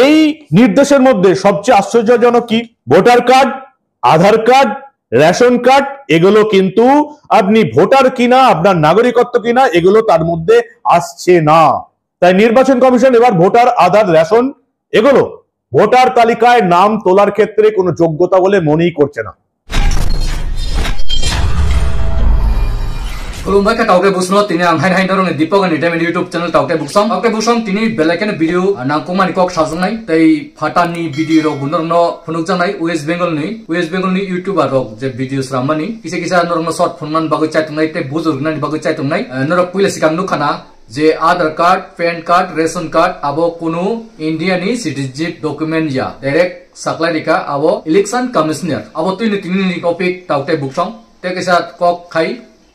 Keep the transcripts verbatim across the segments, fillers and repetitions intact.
এই নির্দেশের মধ্যে সবচেয়ে আশ্চর্যজনক কি? Voter card, Aadhaar card, ration card, এগুলো কিন্তু আপনি ভোটার কিনা, আপনার নাগরিকত্ব কিনা, এগুলো তার মধ্যে আসছে না। তাই নির্বাচন কমিশন এবার ভোটার, আধার, রেশন, এগুলো ভোটার তালিকায় নাম তোলার ক্ষেত্রে কোনো যোগ্যতা বলে মনেই করছে না। Khulumbai kha, taukhe busno tini ang hain hain dorong ni Deepak Entertainment YouTube channel taukhe buksong. Taukhe buksong tini belai kheno video, ah, nangkukmani kok sajaknai tei phatani video rok bo norokno phunukjaknai West Bengal ni, West Bengal ni YouTuber rok je video srammani. Kisa kisa norokno short phunuknani bagwi chaitongnai tei bujur rinani bagwi chaitongnai. Ah, norok puila sikang nukha na je Aadhaar card, pan card, ration card abo kunu India ni citizenship document ya, direct saklai rikha abo election commissioner. Abo twini tini ni topic taukhe buksong. Tei kisa kok khai,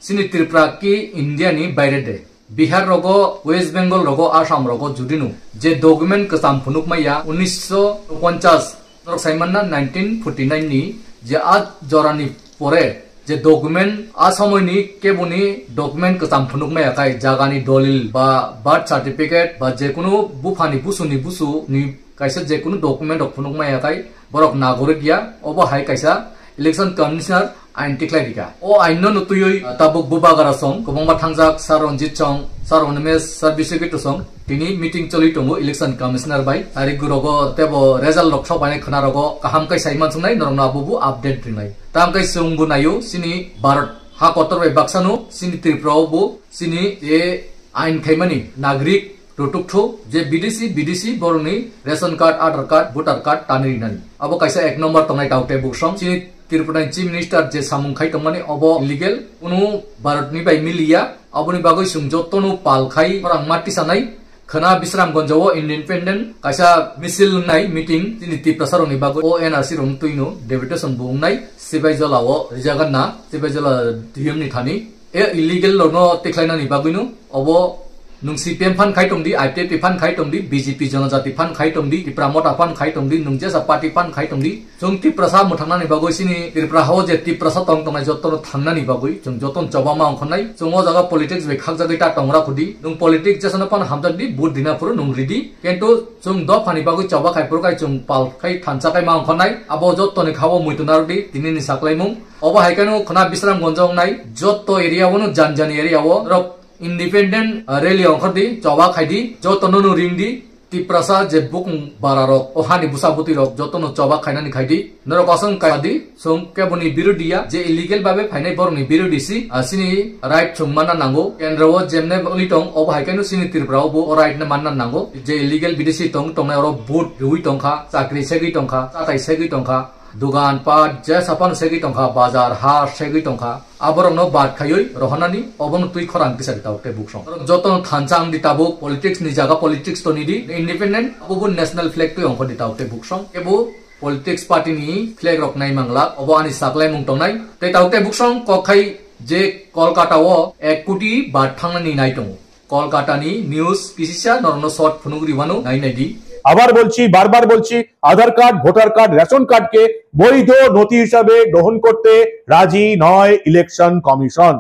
chini Tripura ki India ni baire de. Bihar rogo, West Bengal rogo, Assam rogo judinu je document kwcham phunuk maya unisho ponchas, norok sai manna nineteen forty nine ni, je a jorani pore je document a somoini keboni document kwcham phunuk maya khai jagani dolil ba birth certificate ba jekunu buphani busuni busuni kaisa jekunu document rok phunuk maya khai borok nagorik ya, obo hai kaisa election commissioner ain tikhlai rikha. O ain no nutuyoi tabuk bubagra song kwbangma thangjak, Sir Ranjit song, Sir Animesh, Sir Biswajit song tini meeting choli tongo election commissioner bai. Tarik gurogo tebo result rok sok bai khna rogo kaham kai sai mansuknai norokno abo bo update rinai. Tang kai chwng bo naio chini Bharat ha kotor bai baksano chini Tripura o bo chini e ain khaimani nagrik rutuk thu je bidesi, bidesi borokni ration card, Aadhaar card, voter card tani rinani. Abo kaisa ek number tongnai taukhe buksong. Chini Tripura ni Chief Minister je samung khai tongmani obo illegal, kunu Bharat ni bai miliya. Aboni bagwi chwng jotono pal khai khorang mati sanai. Khwna Bisramganj o independent kaisa misil wngnai meeting chini Tiprasa rokni bagwi o N R C rokni twino deputation bo wngnai Sibaijola o rijaganna Sibaijola D M ni thani. E illegal rokno tikhlainani bagwino obo nwng C P M phan khai tongdi, I P F T phan khai tongdi, B J P Jonojati phan khai tongdi, Tipra Motha phan khai tongdi, nwng jesa party phan khai tongdi. Chwng Tiprasa mwthangnani bagwi chini Tripura hao je Tiprasa tong tongnai jotono thangnani bagwi chwng jotono choba ma ongkhornai. Chwng o jaga politics bai khakjagwi ta tongra khudi. Nwng politics jesano phano hamjakdi, vote dina phuru nwng ridi. Kintu chwng dophani bagwi choba khai phuru khai chwng pal khai thansa khai ma ongkhornai. Abo jotoni khao muitu narwkdi tinini saklaimung. Obo hai kheno khwna Bisramganj o wngnai joto area o no jani jani area o norok independent, ah, rally ongkhordi, choba khaidi, jotono no ringdi. Tiprasa je bukung bara rok, o hani busa butwi rok jotono choba khainani khaidi, norok aswng kaidi, chwng keboni birodhi ya, je illegal babe phainai borokni birodhi si, ah, chini right chwng manna nango. Kendro o jemne wngwi tong, obo hai kheno chini Tripura o bo o right no manna nango. Je illegal bidesi tong tongnai oro vote rwi tongkha, chakri segwi tongkha, chatai segwi tongkha, dogan pat jesa phano segwi tongkha, bazar ha segwi tongkha. Aborokno bad khaiwi rohornani obono twi khorang kisa taukhe buksong. Jotono thansa wngdi tabuk, politics ni jaga politics toni di, independent, abo bo national flag twi ongkhordi taukhe buksong. Ebo politics party ni flag rok nai manglak, obo ani saklaimung tongnai. Tei taukhe buksong kok khai je Kolkata o ek koti bad thangnani nai tongo. Kolkata ni news kisisa norokno short phunuk riwano nai nai di. আবার বলছি, বারবার বলছি, আধার card, voter card, ration কার্ডকে বৈধ নথি হিসাবে গ্রহণ করতে রাজি নয় ইলেকশন কমিশন।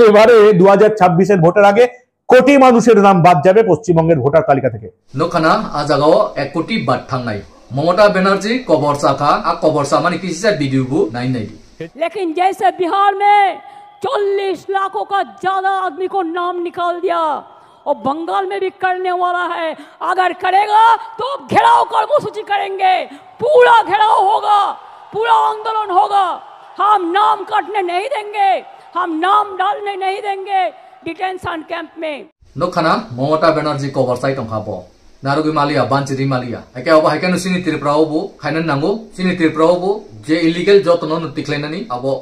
এবারে দু হাজার ছাব্বিশের ভোটের আগে কোটি মানুষের নাম বাদ যাবে পশ্চিমবঙ্গের ভোটার তালিকা থেকে। Nukha na, a jagao ek koti bad thangnai. Mamata Banerjee kobor sakha, a kobor samani kisisa video bo nai nai di. लेकिन जैसे बिहार में चालीस लाखों का ज्यादा आदमी को नाम निकाल दिया, और बंगाल में भी करने वाला है। अगर करेगा तो घेराव कर्मसूची करेंगे, पूरा घेराव होगा, पूरा आंदोलन होगा। हम नाम काटने नहीं देंगे, हम नाम डालने नहीं देंगे डिटेंशन कैंप में। Nukha na, Mamata Banerjee kobor sai tongkha bo. Narwgwi maliya, banchiri maliya. Haikhe abo haikhe no chini Tripura o bo khaina nango. Chini Tripura o bo je illegal jotono no tikhlainani abo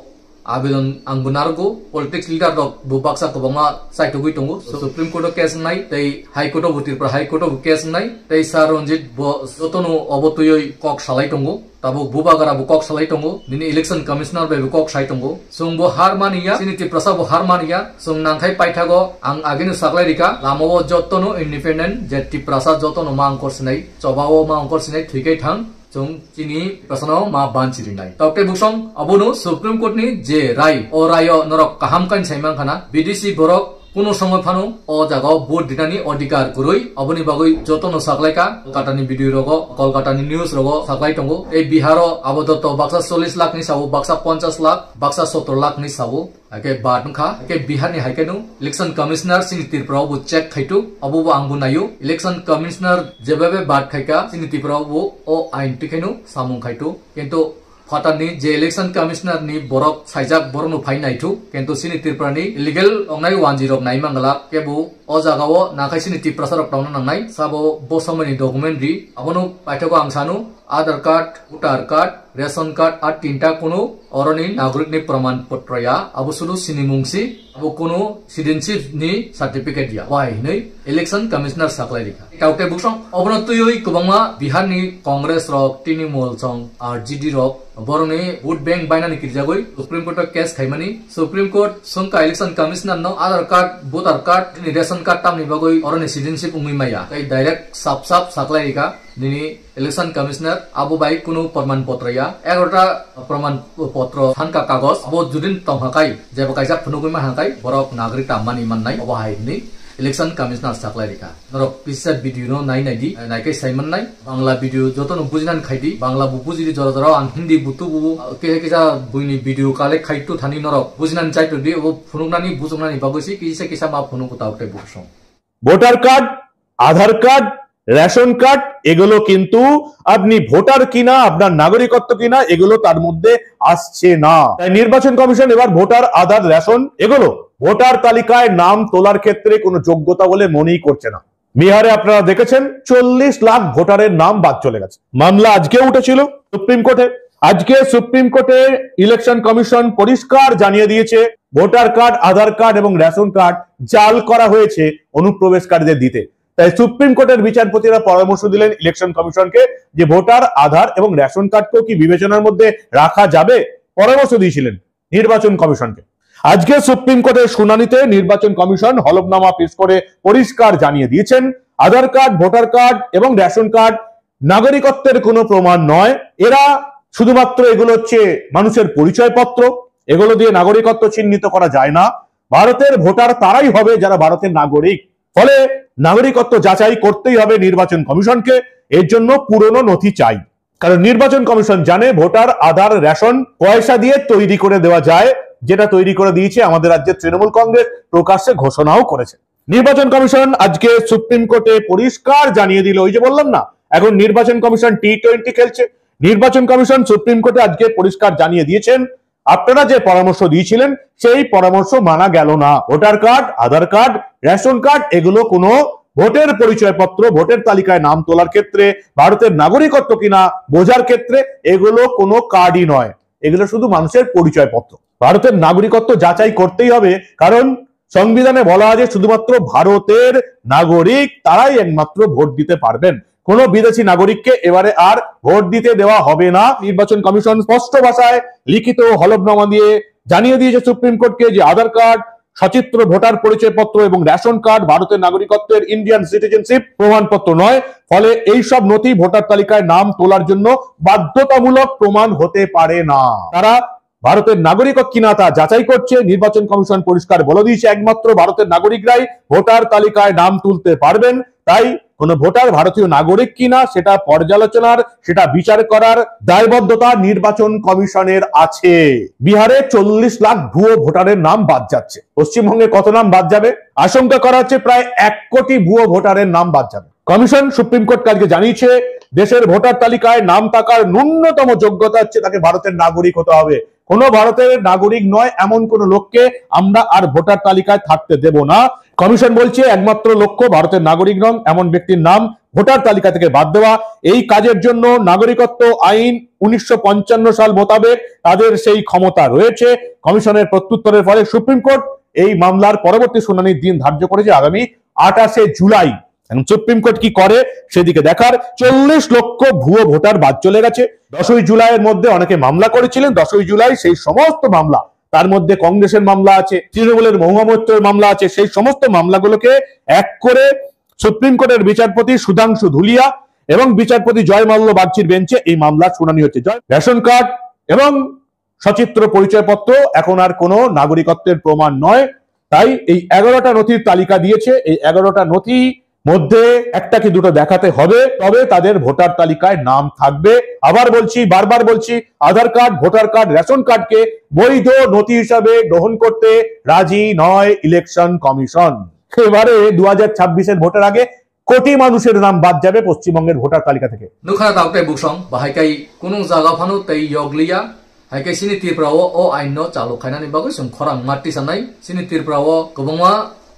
abidon ang bo narwgo. Politics leader rok bo baksa kwbangma chaitugwi tongo. So, Supreme Court o case wngnai, tei High Court o bo, Tripura High Court o bo case wngnai, tei Sir Ranjit bo jotono obo twiwi kok salai tongo. Tabuk bubagra bo kok salai tongo, nini election commissioner bai bo kok sai tongo. Chwng bo har mani ya, chini Tiprasa bo har mani ya. Chwng nangkhai paithago, ang ageno saklai rikha, lama o jotono independent, je Tiprasa jotono ma ongkhor sinai, choba o ma ongkhor sinai, thwikhai thang, chwng chini Tiprasano ma banchi rinai. Taukhe buksong, abono Supreme Court ni je rai, o rai o norok kaham khe sai mankhana, bidesi borok Kunu somoi phano o jagao vote dinani odhikar kwrwi, aboni bagwi jotono saklaikha. Kolkatani video rogo, Kolkatani news rogo saklai tongo. Tei Biharo abodotto baksa chollish lakh ni sao, baksa ponchash lakh, baksa sotro lakh ni sao. Ake bat wngkha, ake Bihar ni hai khe no election commissioner chini Tripura o bo check khaitu, abo bo ang bo naio. Election commissioner jebabe bat khaika chini Tripura o bo o ain tikhaino samung khaitu. Kintu phatarni je election commissioner ni borok saijak borok no phai naithu, kintu chini Tripura ni illegal ongnai wanji rok nai manglak kebo o jaga o nakhai chini Tiprasa rok tongna nangnai. Sabo bo somoi ni document ri, abono paithago ang sanu Aadhaar card, voter card, ration card, a tinta kunu oroni nagorik ni praman potro ya, abo sulu sinimung si, abo kunu citizenship ni certificate ya. Wai hinui election commissioner saklai rikha. Taute buksong, obono tuiwi kwbangma Bihar ni Congress rok, Trinamool song, R G D rok, boroni vote bank bainani kirjagwi Supreme Court o case khaimani. Supreme Court sungka election commissioner no Aadhaar card, voter card, ni ration card tamni bagwi oroni citizenship wngwi maya. Tei direct sap sap saklai rikha. Nini election commissioner abo bai kunu praman potro ya, egarota praman potro thanka kagos abo judin tongkha kai, jeba kaisa phunugwi mankha kai, borok nagorik ta mani mannai, obo hai hinwi election commissioner saklai rikha. Norok kisa video no nai nai di, nai khe sai mannai. Bangla video joto no bujinani khai di, Bangla bo buji di, jora jora ang Hindi bo tubu, kisa kisa buini video collect khai tu thani norok bujinani chai tu di, obo phunuknani bujuknani bagwi se kisa kisa ma phunugo tao tei buksong. Voter card, Aadhaar card, ration card, এগুলো কিন্তু আপনি ভোটার কিনা, আপনার নাগরিকত্ব কিনা, এগুলো তার মধ্যে আসছে না। তাই নির্বাচন কমিশন এবার ভোটার, আধার, রেশন এগুলো ভোটার তালিকায় নাম তোলার ক্ষেত্রে কোনো যোগ্যতা বলে মনেই করছে না। বিহারে আপনারা দেখেছেন, চল্লিশ লাখ ভোটারের নাম বাদ চলে গেছে। মামলা আজকেও উঠেছিল সুপ্রিম কোর্টে। আজকে সুপ্রিম কোর্টে ইলেকশন কমিশন পরিষ্কার জানিয়ে দিয়েছে, ভোটার কার্ড, আধার কার্ড এবং রেশন কার্ড জাল করা হয়েছে অনুপ্রবেশকারীদের দিতে। তাই সুপ্রিম কোর্টের বিচারপতিরা পরামর্শ দিলেন ইলেকশন কমিশনকে যে ভোটার, আধার এবং রেশন কার্ডকেও কি বিবেচনার মধ্যে রাখা যাবে, পরামর্শ দিয়েছিলেন নির্বাচন কমিশনকে। আজকে সুপ্রিম কোর্টের শুনানিতে নির্বাচন কমিশন হলফনামা পেশ করে পরিষ্কার জানিয়ে দিয়েছেন, আধার কার্ড, ভোটার কার্ড এবং রেশন কার্ড নাগরিকত্বের কোনো প্রমাণ নয়। এরা শুধুমাত্র, এগুলো হচ্ছে মানুষের পরিচয়পত্র, এগুলো দিয়ে নাগরিকত্ব চিহ্নিত করা যায় না। ভারতের ভোটার তারাই হবে যারা ভারতের নাগরিক। ফলে নাগরিকত্ব যাচাই করতেই হবে নির্বাচন কমিশনকে, এর জন্য পুরনো নথি চাই। কারণ নির্বাচন কমিশন জানে ভোটার, আধার, রেশন পয়সা দিয়ে তৈরি করে দেওয়া যায়, যেটা তৈরি করে দিয়েছে আমাদের রাজ্যের তৃণমূল কংগ্রেস, প্রকাশ্যে ঘোষণাও করেছে। নির্বাচন কমিশন আজকে সুপ্রিম কোর্টে পরিষ্কার জানিয়ে দিল, ওই যে বললাম না, এখন নির্বাচন কমিশন টি টোয়েন্টি খেলছে। নির্বাচন কমিশন সুপ্রিম কোর্টে আজকে পরিষ্কার জানিয়ে দিয়েছেন, আপনারা যে পরামর্শ দিয়েছিলেন সেই পরামর্শ মানা গেল না। Voter card, Aadhaar card, ration card, এগুলো কোনো ভোটের পরিচয়পত্র, ভোটের তালিকায় নাম তোলার ক্ষেত্রে, ভারতের নাগরিকত্ব কিনা বোঝার ক্ষেত্রে এগুলো কোনো কার্ডই নয়, এগুলো শুধু মানুষের পরিচয়পত্র। ভারতের নাগরিকত্ব যাচাই করতেই হবে, কারণ সংবিধানে বলা আছে শুধুমাত্র ভারতের নাগরিক তারাই একমাত্র ভোট দিতে পারবেন। কোনো বিদেশি নাগরিককে এবারে আর ভোট দিতে দেওয়া হবে না। নির্বাচন কমিশন স্পষ্ট ভাষায় লিখিত হলফনামা দিয়ে জানিয়ে দিয়েছে সুপ্রিম কোর্টকে যে আধার কার্ড, সচিত্র ভোটার পরিচয়পত্র এবং রেশন কার্ড ভারতের নাগরিকত্বের, ইন্ডিয়ান সিটিজেনশিপ প্রমাণপত্র নয়। ফলে এই সব নথি ভোটার তালিকায় নাম তোলার জন্য বাধ্যতামূলক প্রমাণ হতে পারে না। তারা ভারতের নাগরিক কিনা তা যাচাই করছে। নির্বাচন কমিশন পরিষ্কার বলে দিয়েছে, একমাত্র ভারতের নাগরিকরাই ভোটার তালিকায় নাম তুলতে পারবেন। তাই কোনো ভোটার ভারতীয় নাগরিক কিনা সেটা পর্যালোচনার, সেটা বিচার করার দায়বদ্ধতা নির্বাচন কমিশনের আছে। বিহারে চল্লিশ লাখ ভুয়ো ভোটারের নাম বাদ যাচ্ছে। পশ্চিমবঙ্গে কত নাম বাদ যাবে? আশঙ্কা করা হচ্ছে প্রায় এক কোটি ভুয়ো ভোটারের নাম বাদ যাবে। কমিশন সুপ্রিম কোর্ট কালকে জানিয়েছে, দেশের ভোটার তালিকায় নাম থাকার ন্যূনতম যোগ্যতা হচ্ছে তাকে ভারতের নাগরিক হতে হবে। কোনো ভারতের নাগরিক নয় এমন কোনো লোককে আমরা আর ভোটার তালিকায় থাকতে দেব না। কমিশন বলছে, একমাত্র লক্ষ্য ভারতের নাগরিক নন এমন ব্যক্তির নাম ভোটার তালিকা থেকে বাদ দেওয়া। এই কাজের জন্য নাগরিকত্ব আইন উনিশশো পঞ্চান্ন সাল মোতাবেক তাদের সেই ক্ষমতা রয়েছে। কমিশনের প্রত্যুত্তরের ফলে সুপ্রিম কোর্ট এই মামলার পরবর্তী শুনানির দিন ধার্য করেছে আগামী আঠাশে জুলাই। এখন সুপ্রিম কোর্ট কি করে সেদিকে দেখার। চল্লিশ লক্ষ ভুয়ো ভোটার বাদ চলে গেছে। দশই জুলাইয়ের মধ্যে অনেকে মামলা করেছিলেন, দশই জুলাই সেই সমস্ত মামলা, তার মধ্যে কংগ্রেসের মামলা আছে, তৃণমূলের মহুয়া মৈত্রের মামলা আছে, সেই সমস্ত মামলাগুলোকে এক করে সুপ্রিম কোর্টের বিচারপতি সুধাংশু ধুলিয়া এবং বিচারপতি জয়মাল্য বাগচির বেঞ্চে এই মামলার শুনানি হচ্ছে। জয়, রেশন কার্ড এবং সচিত্র পরিচয়পত্র এখন আর কোনো নাগরিকত্বের প্রমাণ নয়। তাই এই এগারোটা নথির তালিকা দিয়েছে। এই এগারোটা নথি মধ্যে একটা কি দুটো দেখাতে হবে, তবে তাদের ভোটার তালিকায় নাম থাকবে। আবার বলছি, বারবার বলছি, আধার কার্ড, ভোটার কার্ড, রেশন কার্ডকে বৈধ নথি হিসাবে গ্রহণ করতে রাজি নয় ইলেকশন কমিশন। এবারে দু হাজার ছাব্বিশের ভোটের আগে কোটি মানুষের নাম বাদ যাবে পশ্চিমবঙ্গের ভোটার তালিকা থেকে। Nukha na tao tei buksong, bahai kai kunung jaga phano tei yokliya. Hai khe chini Tripura o, o ain no chalo khainani bagwi chwng khorang ma tisanai. Chini Tripura o kwbangma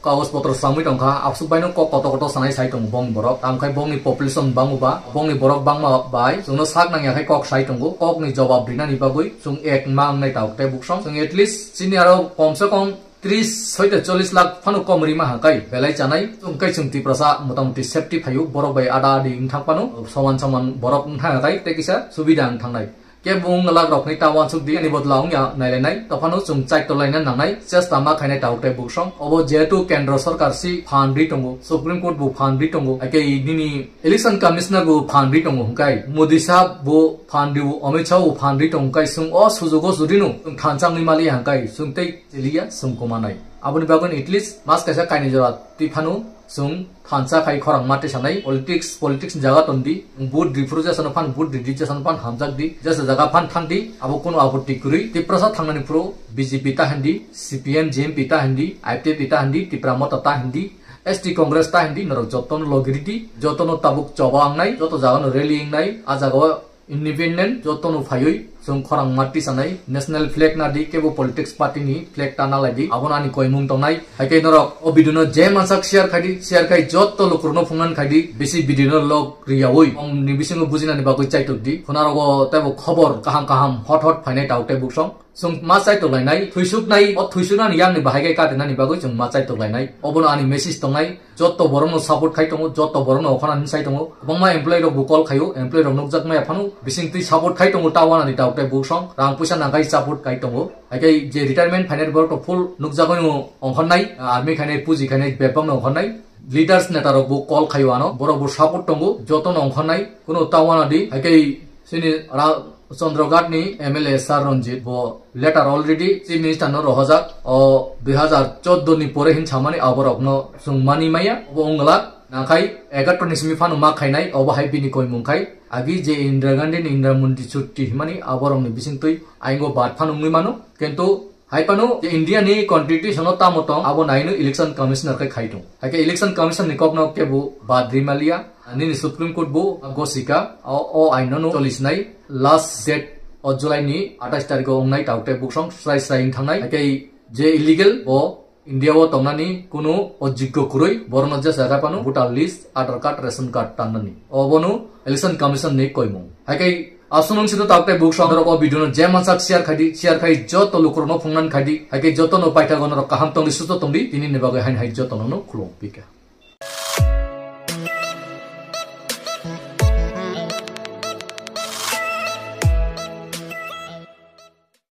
kagoj potro swrangwi tongkha, absuk baino kok kotor kotor sanai sai tongo bongni borok. Tamo khai bongni population bango ba, bongni borok bangma bai chwngno sak nangya khai kok sai tongo, kokni jobab rinani bagwi chwng ek ma wngnai tao tei buksong. Chwng at least chini aro kom se kom tris hoite chollis lakh phano kom rima hangkai belai chanai. Chwng kai chwng Tiprasa motamoti safety phaio, borok bai ada adi wngthang phano soman soman borok wngthang kai tei kisa subida wngthangnai. Kebo wng lak rokni ta wansuk di, ani bodla wngya nailainai, tophano chwng chaito laina nangnai, chesta ma khainai tao tei buksong. Obo jehetu kendro sorkar si phan ri tongo, Supreme Court bo phan ri tongo, ake nini election commissioner bo phan ri tongo hwnkhe, Modi sahab bo phan ri, Amit Shah bo phan ri tongo, kai chwng o sujugo judino chwng thansa wngwi mali hangkai chwng tei chiliya chwng kumanai. Aboni bagwi at least mas kaisa kainwi jora twi phano chwng thansa khai khorang ma tisanai. Politics, politics ni jaga tondi, vote ri phuru jesano phan, vote ri jesano phan hamjak di, jesa jaga phan thang di, abo kono apotti kwrwi. Tiprasa thangnani phuru B J P ta hindi, C P M, G M P ta hindi, I P F T ta hindi, Tipra Motha ta hindi, S T Congress ta hindi, norok jotono logiriti, jotono tabuk choba wngnai, joto jagano rally wngnai, a jagao independent jotono phaiwi chwng khorang ma tisanai, national flag na di, kebo politics party ni flag ta na lai di, abono ani koimung tongnai. Hai khe norok o video no je mansak share khai di, share khai joto lukurokno phungnan khai di, bisi video no log riyawi, omni bisingo bujinani bagwi chaitok di. Khuna rogo tebo khobor kaham kaham hot hot phainai tao tei buksong. Chwng ma chai tonglainai, thwisuknai, o thwisuknani yakni bahai khe katinani bagwi chwng ma chai tonglainai. Obono ani message tongnai, joto borokno support khai tongo, joto borokno okhorna hwn sai tongo. Kwbangma employee rok bo call khaio, employee rok nukjak maya phano bising twi support khai tongo ta wanani tao tei buksong, rang puisa nangkhai support khai tongo. Hai khe je retirement phainai borok to full nukjagwi no ongkhornai, army khainai, puji khainai, bebak no ongkhornai. Leaders neta rok bo call khaio ano, borok bo support tongo, joto no ongkhornai, kuno ta wanadi. Hai khe chini ra-, Chandraghat ni M L A Sir Ranjit bo letter already Chief Minister no rohojak. O dui hajar chordo ni pore hin samani aborok no chwng mani maya, obo wngla nakhai egato ni simi phano ma khainai, obo hai bini koimung khai. Agi je Indira Gandhi ni Indira Murti Chutti himani aborok ni bising twi aingo bad phano wngwi mano. Kintu hai phano je India ni constitution o tamo tong, abo naino election commissioner khai khai tong. Hai khe election commission ni kok no kebo bad ri maliya. Nini Supreme Court bo gosika, o, o ain no no cholisnai last date o July ni atais tarikh o wngnai tao tei buksong srai srai wng thangnai. Hai khe je illegal bo India o tongnani kunu ojiggo kwrwi, borokno jesa kha phano voter list, Aadhaar card, ration card tannani. Obono Election Commission ni koimung. Hai khe aswk nung sito tao tei buksong norok o video no je mansak share khai di, share khai joto lukurokno phungnan khai di. Hai khe jotono paithago norok kaham tongdi, susto tongdi, tini ni bagwi hain hai jotono no khulum pika.